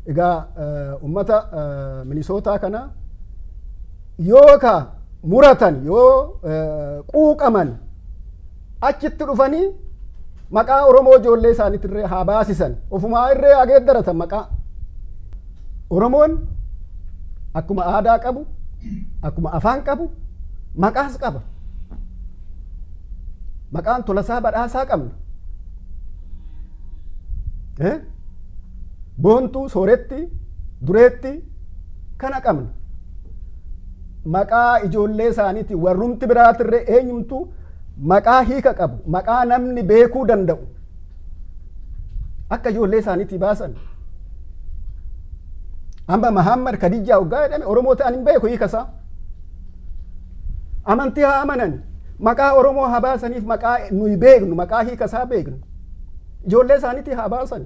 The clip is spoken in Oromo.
Egaa uummata Minisootaa kana yoo ka muratan, yoo quuqaman, achitti dhufanii maqaa Oromoo ijoollee isaaniitti irree haa baasisan, ofumaa irree haa geeddaratan maqaa. Oromoon akkuma aadaa qabu, akkuma afaan qabu, maqaas qaba. Maqaan Tolasaa Badhaasaa qabna. Boontuu, Sooretti, Dureetti kana qabna. Maqaa ijoollee isaaniitti warrumti biraatirree eenyumtuu maqaa hiika qabu, maqaa namni beekuu danda'u akka ijoollee isaaniitti baasan. Amma Mahammad Kadijjaa hoggaa jedhame Oromoo ta'an hin beeku hiika isaa. Amantii haa amanan, maqaa Oromoo haa baasaniif, maqaa nuyi beeknu, maqaa hiika isaa beeknu ijoollee isaaniitti haa baasan.